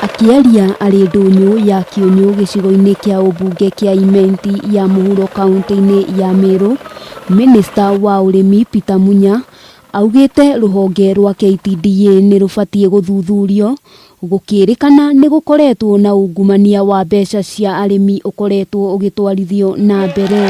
Akĩaria arĩ ndũnyũ ya Kĩũnyũ gĩcigo-inĩ kĩa ũmbunge kĩa Imenti ya mũhuro kaũntĩ-inĩ ya Meru, Minista wa ũrĩmi Peter Munya augĩte rũhonge rwa KTDA nĩ rũbatiĩ gũthuthurio gũkĩrĩkana nĩ gũkoretwo na ungumania wa mbeca cia arĩmi ũkoretwo ũgĩtwarithio na mbere.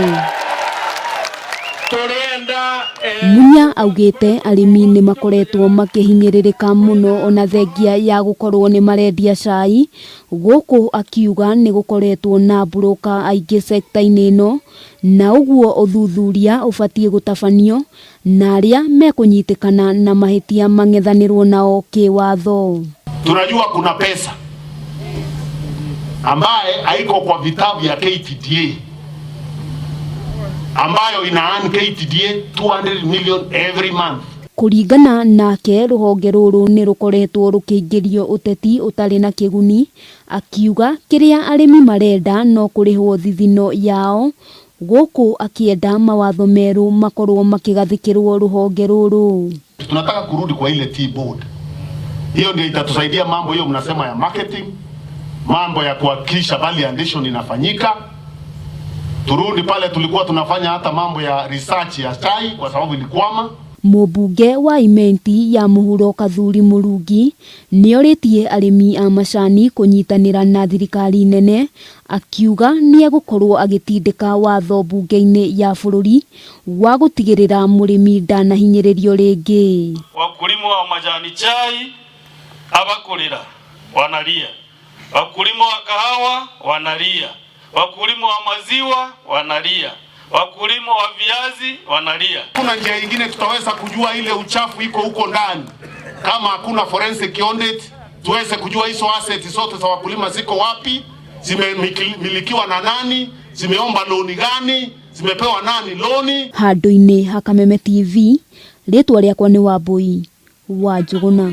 Munya augĩte arĩmi nĩ makoretwo makĩhinyĩrĩrĩka mũno ona thengia ya gũkorwo nĩ marendia cai, gũkũ akiuga nĩ gũkoretwo na mburũka aingĩ sekta-inĩ ĩno na ũguo ũthuthuria ũbatiĩ gũtabanio na arĩa mekũnyitĩkana na mahĩtia mang'ethanĩrwo nao kĩwatho. Tunajua kuna pesa ambaye haiko kwa vitabu ya KTDA ambayo ina earn KTDA 200 million every month. Kũringana nake rũhonge rũrũ nĩ rũkoretwo rũkĩingĩrio ũteti ũtarĩ na kĩguni, akiuga kĩrĩa arĩmi marenda no kũrĩhwo thithino yao, gũkũ akĩenda mawatho merũ makorwo makĩgathĩkĩrwo rũhonge rũrũ. Tunataka kurudi kwa ile tea board. Hiyo ndio itatusaidia mambo hiyo mnasema ya marketing, mambo ya kuhakikisha value addition inafanyika. Turudi pale tulikuwa tunafanya hata mambo ya research ya chai kwa sababu ilikwama. Mũmbunge wa Imenti ya mũhuro Kathuri Mũrungi nĩorĩtie arĩmi a macani kũnyitanĩra na thirikari nene, akiuga nĩegũkorwo agĩtindĩka watho mbunge-inĩ ya bũrũri wa gũtigĩrĩra mũrĩmi ndanahinyĩrĩrio rĩngĩ. Wakulima wa majani chai abakulira wanalia, wakulima wa kahawa wanalia, wakulima wa maziwa wanalia, wakulima wa viazi wanalia. Kuna njia ingine tutaweza kujua ile uchafu iko huko ndani, kama hakuna forensic audit, tuweze kujua hizo assets zote za wakulima ziko wapi, zimemilikiwa na nani, zimeomba loni gani, zimepewa nani loni. Handũ-inĩ ha Kameme TV, rĩtwa rĩakwa nĩ Wambui wa Njũgũna.